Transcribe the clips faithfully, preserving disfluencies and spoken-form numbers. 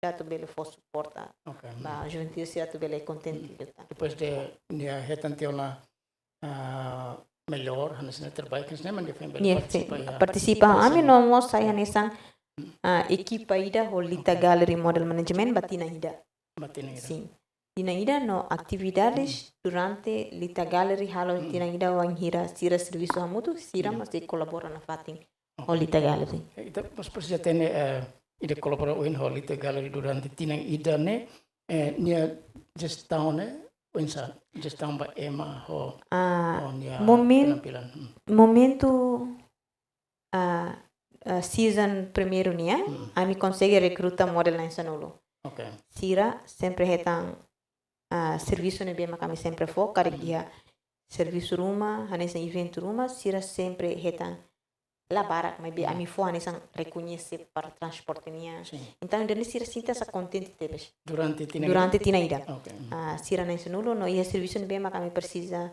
atu bele fó suporta Ok. ba juventude sira atu bele kontente liután. Depois de nia hetan tiha ona, ah, melhor, hanesan ne'e terbaik, hanesan ne'e mak nia foin bele Nia partisipa, ya. Partisipa, Partisipa. Ami no mós sai hanesan, ah, ekipa ida ho Lita Gallery Model Management ba tinan ida. Ba tinan ida. Sin. Tinan ida no atividades durante Lita Gallery halo tinan ida wainhira sira servisu hamutuk, sira mós sei kolabora nafatin ho Lita Gallery. Eh, ita mós presiza hatene, eh, ida kolabora ohin ho Lita Gallery durante tinan ida ne'e, eh, nia jestaun ne'e, oinsá, jestaun ba ema ho, Ah, ho nia momen- penampilan. Hmm. Momentu, ah, ah, season primeiru nian, Hmm. ami konsege rekruta model na'in-sanulu. Ok. Sira sempre hetan, ah, servisu ne'ebé mak ami sempre fó, karik iha servisu ruma, hanesan eventu ruma, sira sempre hetan la barak, maibé Hmm. ami fó hanesan rekoñese para transporte nian. Sin. Entaun, ida-ne'e sira sente hanesan kontente tebes. Durante tinan ida? Durante tinan ida. Ok. Ah, sira na'in-sanulu no iha servisu ne'ebé mak ami presiza,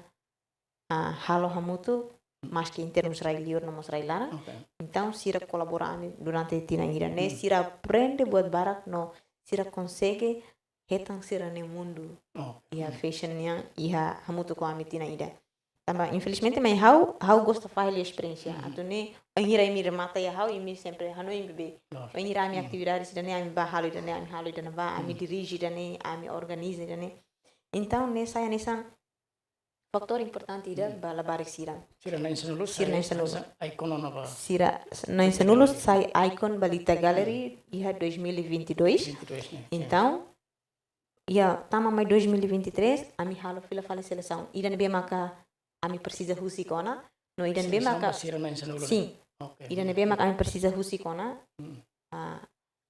ah, halo hamutuk, maski em termos rai-liur no mós rai-laran. Ok. Entaun, sira kolabora ami durante tinan ida ne'e, Hmm. sira aprende buat barak no sira konsege hetan sira-nia mundu. Oh. Iha fashion nian, iha hamutuk ho ami tinan ida. Tanba, infelizmente, mai ha'u, ha'u gosta fahe liu esperiénsia. Mhm. Atu nune'e, wainhira imi remata iha ha'u, imi sempre hanoin beibeik. Loos. Wainhira ami Mhm. atividades ida-ne'e, ami bá halo ida-ne'e, ami halo ida-ne'ebá, ami Mhm. dirije ida-ne'e, ami organiza ida-ne'e. Entaun, ne'e sai hanesan fatór importante ida Mhm. ba labarik sira. Sira na'in-sanulu, Sira na'in-sanulu. Hanesan icon ona ba. Sira na'in-sanulu Gallery. Sai icon ba Lita Gallery iha dois mil e vinte e dois. Vinte e dois, ne'e? Entaun, iha tama mai dois mil e vinte e três, ami halo fila fali selesaun. Ida ne'ebé maka ami presiza husik ona, no ida ne'ebé Selesaun maka ba sira na'in-sanulu, ne'e? Sin. Ok. Ida ne'ebé maka ami presiza husik ona. Hmm. Ah,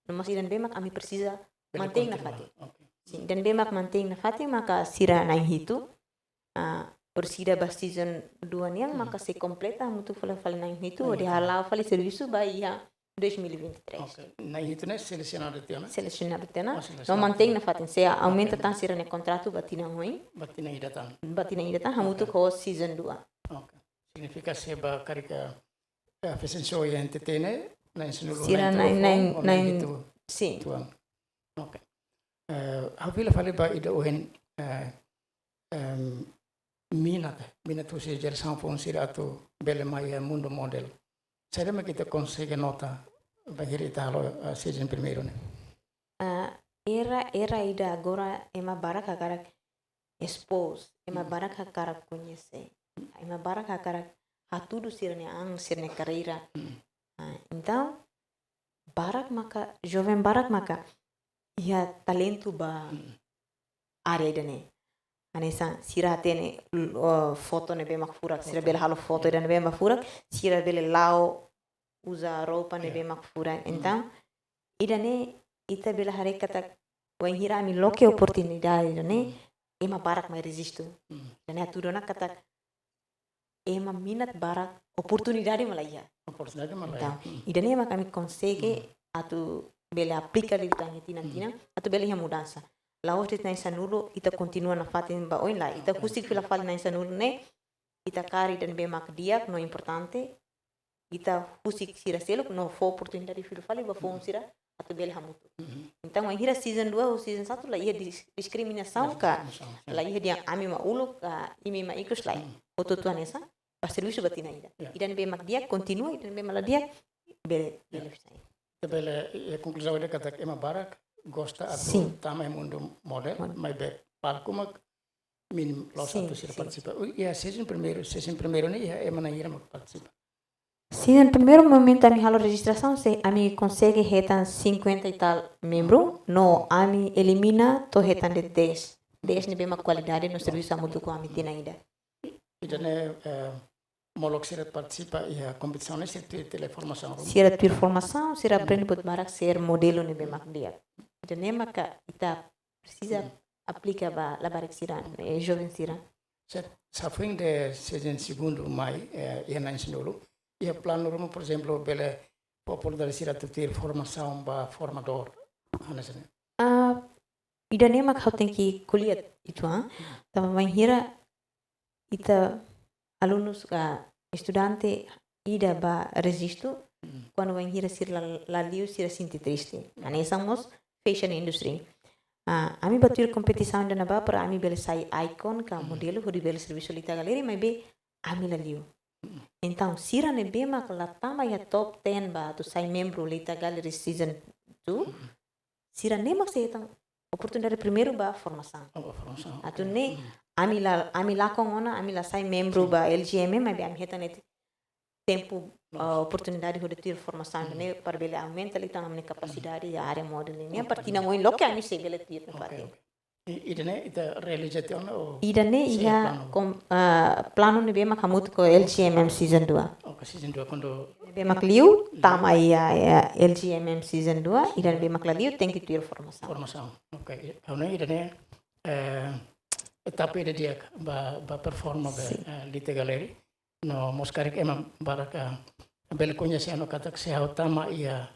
no mós ida ne'ebé maka ami presiza Bele mantein kontinua. nafatin. Ok. Sin, ida ne'ebé maka mantein nafatin maka sira na'in-hitu. Ah, orsida ba season dua nian Hmm. maka sei kompleta hamutuk fali fali na'in-hitu, Na'in-hitu. hodi hala'o fali servisu ba iha dois mil e vinte e três. Ok. Na'in-hitu ne'e selesionadu tiha ona? Selesionadu tiha ona. Oh, selesionadu. No mantein nafatin, se aumenta Ok. tan sira-nia kontratu ba tinan oin. Ba tinan ida tan. Ba tinan ida tan, hamutuk Ok. ho season dua. Ok. Signifika se ba karik, eh, fashion show iha N T T ne'e, na'in-sanulu Sira na'in na'in, troféu, na'in, ho na'in, na'in-hitu sin. tuan. Ok. Eh, ha'u fila fali ba ida ohin, eh, em, minat, minat husi jerasaun foun sira atu bele mai iha mundu model. Saida mak ita konsege nota bainhira ita halo, eh, season primeiru ne'e? Ah, era, era ida agora ema barak hakarak expose, ema Hmm. barak hakarak koñese, ema barak hakarak hatudu sira-nia an, sira-nia karreira. Hmm. Ah, entaun, barak maka, joven barak maka iha talentu ba Hmm. área ida-ne'e. Hanesan sira hatene, uh, foto ne'ebé mak furak, sira Foto. Bele halo foto ida ne'ebé mak furak, sira bele la'o uza roupa Ya. Ne'ebé mak furak. Hmm. Entaun, ida-ne'e ita bele haree katak wainhira ami loke oportunidade ida-ne'e, Hmm. ema barak mai rejistu. Hmm. Ida-ne'e hatudu ona katak ema minat barak, oportunidade mak la iha. Oportunidade mak la Entaun, iha. Hmm. ida-ne'e mak ami konsege Hmm. atu bele aplika liután iha tinan-tinan, atu bele iha mudansa. La'ós de'it na'in-sanulu, ita kontinua nafatin ba oin, lae. Ita husik fila fali na'in-sanulu ne'e, ita kaer ida ne'ebé mak di'ak no importante, ita husik sira seluk no fó oportunidade fila fali ba foun sira atu bele hamutuk. Mhm. Entaun, wainhira season dua ou season satu la iha dis-, diskriminasaun ka, diskriminasaun, sin. La iha dehan ami mak uluk ka imi mak ikus, lae. Mhm. Hotu-hotu hanesan, ba servisu ba tinan ida. Ya. Ida ne'ebé mak di'ak kontinua, ida ne'ebé mak la di'ak bele, ya, bele sai. Ita bele, eh, konkluzaun ida katak ema barak gosta atu, sin, tama iha mundu model, model, maibé palku mak mínimu, la'ós, sin, atu sira, sin, partisipa. Ui, iha season primeiru, season primeiru ne'e iha ema na'in hira mak partisipa? Season primeiru momentu ami halo rejistrasaun, se ami konsege hetan cinquenta e tal membru, no ami elimina to'o hetan de'it dez. Dez ne'ebé mak kualidade no servisu hamutuk ho ami tinan ida. Ida-ne'e, eh, molok sira partisipa iha kompetisaun ne'e sira tuir, tuir formasaun ruma? Sira tuir formasaun, sira, hmm, aprende buat barak, sira modelu ne'ebé mak di'ak. Ida-ne'e maka ita presiza, hmm, aplika ba labarik sira, eh, joven sira. Se, se foin de'it season segundu mai, eh, iha na'in-sanulu, iha planu ruma, por ezemplu, bele fó oportunidade sira atu tuir formasaun ba formadór, hanesan ne'e? Ah, ida-ne'e mak ha'u tenke ko'alia uitoan, ah. Hmm. Tanba wainhira ita alunus ka estudante ida bá rejistu, hmm, kuandu wainhira sira la, la liu sira sente triste. Hmm. Hanesan mós fashion industry. Ah, ami bá tuir kompetisaun ida ne'ebá para ami bele sai icon ka modelu hodi bele servisu iha Lita Gallery, maibé ami la liu. Entaun, sira ne'ebé mak la tama iha top ten ba atu sai membru Lita Gallery season two, sira-ne'e mak sei hetan oportunidade primeiru ba formasaun. Oh, formasaun. Atu ne'e, ami la, ami lakon ona, ami la sai membru ba L G M M, maibé ami hetan ne'e tempu, ah, oportunidade hodi tuir formasaun ne'e para bele aumenta liután ami-nia kapasidade iha área modeling. Ne'e para tinan oin loke ami sei bele tuir ne'e fatin. I, ida-ne'e ita realiza tiha ona ou? Ida-ne'e iha planu? Kom-, ah, planu ne'ebé mak hamutuk ho L G M M season two. Oke, season two kuandu ne'ebé mak liu, tama iha, iha L G M M season two, ida ne'ebé mak la liu, tenke tuir formasaun. Formasaun. Oke, i-, ha'u hanoin ida-ne'e, eh, etapa ida di'ak ba, ba performa ba, eh, Lita Gallery. No mós karik ema barak bele koñese no katak se ha'u tama iha,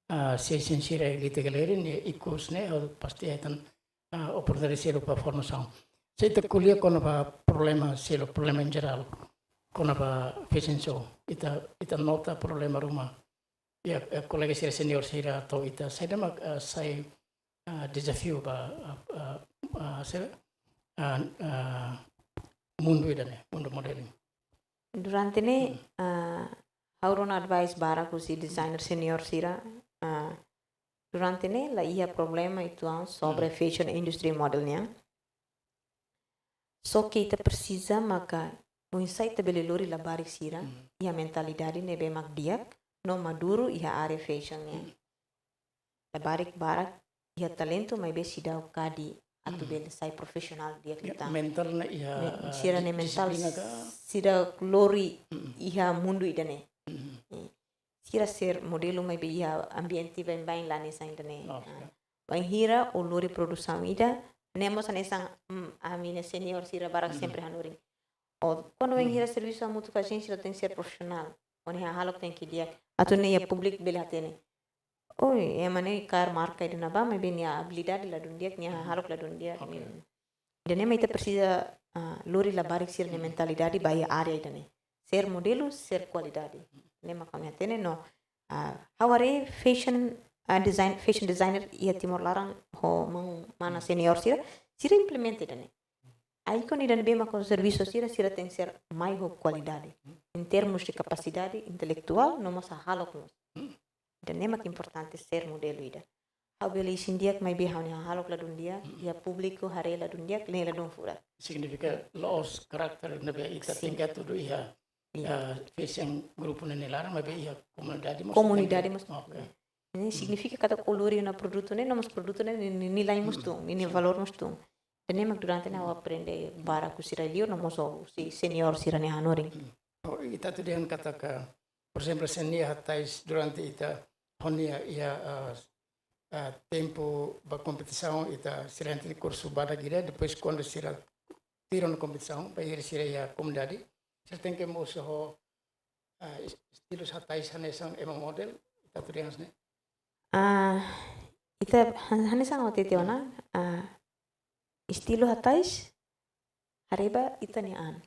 ah, season sira Lita Gallery nia ikus ne'e ha'u pasti hetan, ah, oportunidade seluk ba formasaun. Se ita ko'alia kona-ba problema seluk, problema en jerál, kona-ba fashion show. Ita, ita nota problema ruma. Iha, eh, kolega sira senior sira hato'o ita saida mak, ah, sai, ah, dezafiu ba, ah, ah, ah, sira, ah, ah, mundu ida-ne'e, mundu modeling. Durante ne'e, ah, ha'u rona advice barak husi designer senior sira, ah, durante ne'e la iha problema uitoan sobre fashion industry model nian. Só ke ita presiza maka oinsá ita bele lori labarik sira iha mentalidade ne'ebé mak di'ak no maduru iha área fashion nian. Labarik barak iha talentu maibé seidauk kadi atu bele sai profisionál di'ak liután. Mentál ne'e iha, ah, sira-nia mentál dixiplina ka? Seidauk lori iha mundu ida-ne'e. Eh, sira ser modelu maibé iha ambiente baibain la hanesan ida-ne'e. Bainhira ó lori produsaun ida, ne'e mós hanesan, mm, ami-nia senior sira barak sempre hanorin. Ó, kuandu bainhira servisu hamutuk ho ajénsia, ó tenke ser profisionál. Ó-nia hahalok tenke di'ak. Atu nune'e públiku bele hatene. Oi, ema ne'e kaer marka ida ne'ebá, maibé nia abilidade la dún di'ak, nia hahalok la dún di'ak. Ida-ne'e mak ita presiza, ah, lori labarik sira-nia mentalidade ba iha área ida-ne'e. Ser modelu, ser kualidade. Ne'e mak ami hatene no, ah, ha'u haree fashion, ah, design, fashion designer iha Timor laran ho maun mana senior sira, sira implementa ida-ne'e. Ai kuandu ida-ne'ebé mak servisu sira, sira tenke ser mai ho kualidade. Em termos de kapasidade intelektuál, no mós hahalok mós. Ida-ne'e mak importante ser modelu ida. Ha'u bele isin di'ak maibé ha'u-nia hahalok la dún di'ak, iha públiku haree la dún di'ak, ne'e la dún furak. Signifika la'ós karakter ne'ebé ita tenke hatudu iha, iha fashion grupu ne'e nia laran, maibé iha komunidade mós. Komunidade mós. Oke. Ne'e signifika katak ó lori ona produtu ne'e, no mós produtu ne'e, ni-, ni-, nilai mós tun, ni-, nia valór mós tun. Ida-ne'e mak durante ne'e ha'u aprende barak husi rai-liur, no mós husi senior sira-nia hanorin. Oh, ita atu dehan katak, por ezemplu, se nia hatais durante ita ho nia iha, ah, ah, tempu ba kompetisaun, ita sira iha kursu badak ida, depois kuandu sira tuir ona kompetisaun, bainhira sira iha komunidade, sira tenke mosu ho, ah, es-, estilu hatais hanesan ema model, ita atu dehan hanesan ne'e. Ah, ita han-, hanesan ha'u hatete ona, ah, estilu hatais haree ba ita-nia an.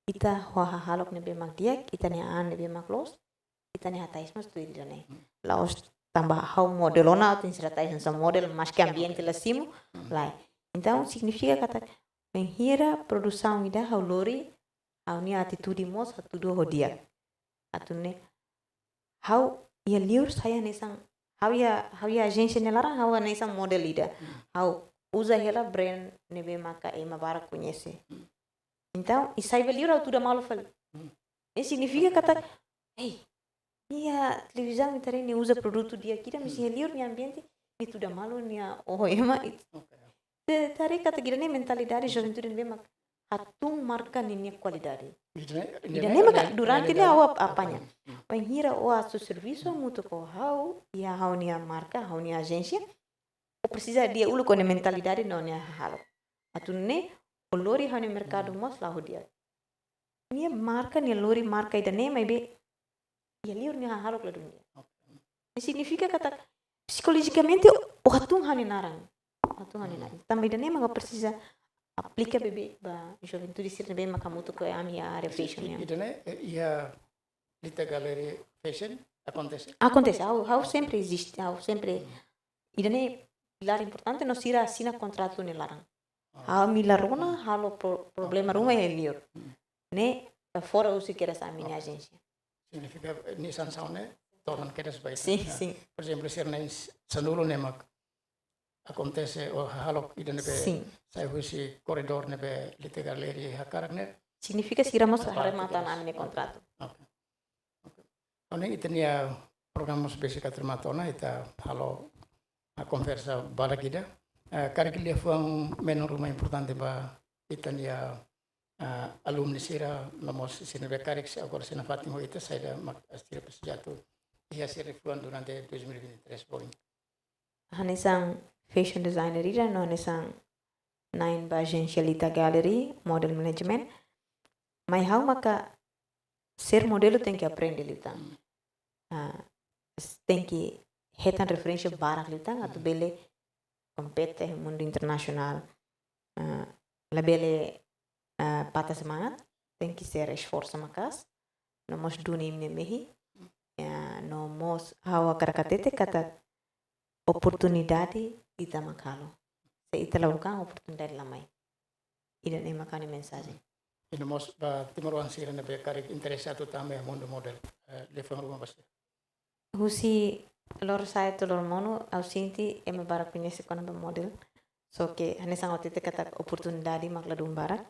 Ita ho hahalok ne'ebé mak di'ak, ita-nia an ne'ebé mak loos, ita-nia hatais mós tuir ida-ne'e. La'ós tanba ha'u model ona, ha'u tenke ser hatais hanesan model, maske ambiente la simu, lae. Entaun, signifika katak, bainhira produsaun ida ha'u lori, ha'u-nia atitude mós hatudu ho di'ak. Atu nune'e, ha'u iha liur sai hanesan, ha'u iha, ha'u iha ajénsia nia laran, ha'u hanesan model ida. Ha'u uza hela brand ne'ebé maka ema barak koñese. Entaun, i sai ba liur ha'u tuda malu fali. Ne'e signifika katak, hei, iha televizaun ita haree nia uza produtu di'ak ida, mais iha liur nia ambiente, nia tuda malu, nia oho ema, it-, Oke. Te, te haree katak ida-ne'e mentalidade juventude ne'ebé mak hatún marka ninia kualidade. Ida-ne'e, ida-ne'e mak durante ne'e ha'u ap-, apaña. Bainhira ó atu servisu hamutuk ho ha'u, iha ha'u-nia marka, ha'u-nia ajénsia, ó presiza di'ak uluk ó-nia mentalidade no ó-nia hahalok. Atu nune'e, ó lori ha'u-nia merkadu mós la'o di'ak. Nia marka, nia lori marka ida-ne'e, maibé iha liur nia hahalok la dún di'ak. Oke. Signifika katak psikolojikamente ó hatún ha'u-nia naran. Ó hatún ha'u-nia naran. Tanba ida-ne'e mak presiza aplika beibeik ba juventude sira ne'ebé mak hamutuk ho ami iha área fashion nian. Ida-ne'e, eh, iha Lita Gallery Fashion akontese? Akontese, ha'u, ha'u sempre eziste, ha'u sempre. Ida-ne'e pilar importante no sira asina kontratu nia laran. Ah. Ha'u, ami la rona halo pro-, problema ruma iha liur. Hmm. Ne'e, eh, fora husi kedas ami-nia ajénsia. Signifika, eh, nia sansaun ne'e todan kedas ba ita. Sin, sin. Por ezemplu, sira na'in sanulu ne'e mak akontese ou hahalok ida ne'ebé sai husi koridór ne'ebé Lita Gallery hakarak ne'e. Signifika sira mós haree matan ami-nia kontratu. Oke. Oke. Ohin ita-nia programa mós besik atu remata ona, ita halo, ah, konversa badak ida. Eh, karik liafuan mensajen ruma importante ba ita-nia, ah, alumni sira, no mós sira ne'ebé karik sei agora sei nafatin ho ita, saida mak sira presiza atu iha sira-nia fuan durante dois mil e vinte e três foin. Hanesan fashion designer ida, no hanesan na'in ba ajénsia Lita Gallery, model management. Mai ha'u maka ser modelu tenke aprende liután. Ah, s-, tenke hetan referénsia barak liután, atu bele kompete iha mundu internasionál. Ah, labele, ah, patah semangat, tenke ser esforsu maka'as, no mós duni imi-nia mehi. Ya, no mós ha'u hakarak hatete katak oportunidade ita mak halo. Se ita la buka, oportunidade la mai. Ida-ne'e mak ha'u-nia mensajen. I no mós ba timoroan sira ne'ebé karik interese atu tama iha mundu model, eh, liafuan ruma ba sira. Husi loron sa'e to'o loron monu, ha'u sente ema barak koñese kona-ba model. Só ke hanesan ha'u hatete katak oportunidade mak ladún barak.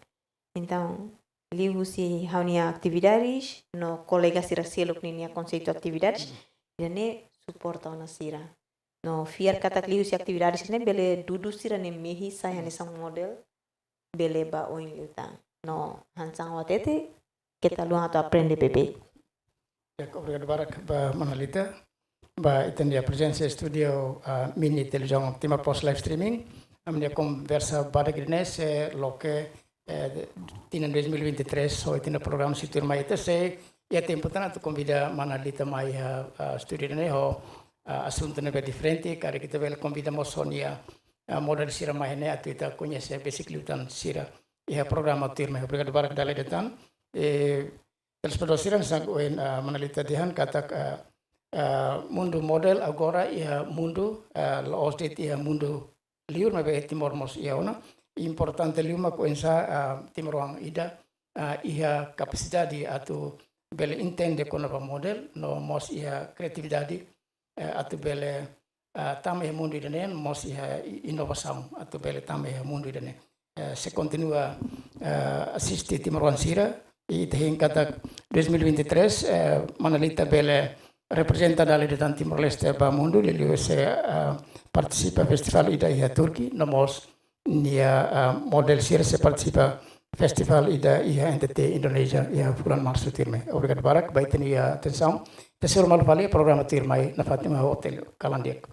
Entaun, liuhusi ha'u-nia atividades, no kolega sira seluk ninia konseitu atividades, ida-ne'e suporta ona sira. No fiar katak liuhusi atividades ne'e bele dudu sira-nia mehi sai hanesan model, bele ba oin liután. No hanesan ha'u hatete, keta haluha atu aprende beibeik. Ya, obrigadu barak ba mana Lita, ba ita-nia prezensa iha estúdiu, ah, mini televizaun Timor Post live streaming. Ami-nia konversa badak ida-ne'e sei loke, eh, tinan dois mil e vinte e três, ho ita-nia programa sei tuirmai ita sei iha tempu tan atu konvida mana Lita mai iha, ah, estúdiu ida-ne'e ho, ah, asuntu ne'ebé diferente, karik ita bele konvida mós ho nia, ah, model sira mai ne'e atu ita koñese besik liután sira iha programa tuirmai. Obrigadu barak dala ida tan. Eh, telespetadór sira, hanesan ohin, ah, mana Lita dehan katak, ah, ah, mundu model agora iha mundu, ah, la'ós de'it iha mundu liur, maibé Timor mós iha ona. Importante liu mak oinsá, ah, timoroan ida, ah, iha kapasidade atu bele entende kona-ba model, no mós iha kreatividade, eh, atu bele, ah, tama iha mundu ida-ne'e, mós iha i-, inovasaun atu bele tama iha mundu ida-ne'e. Eh, sei kontinua, eh, asiste timoroan sira, i ita hein katak dois mil e vinte e três, eh, mana Lita bele reprezenta dala ida tan Timor-Leste ba mundu, liuliu sei, eh, partisipa festivál ida iha Turki, no mós nia, eh, model sira sei partisipa festivál ida iha N T T Indonézia iha fulan Marsu tuirmai. Obrigadu barak ba ita-nia atensaun. Ita sei hasoru malu fali programa tuirmai nafatin mai ho Otélio. Kalan di'ak.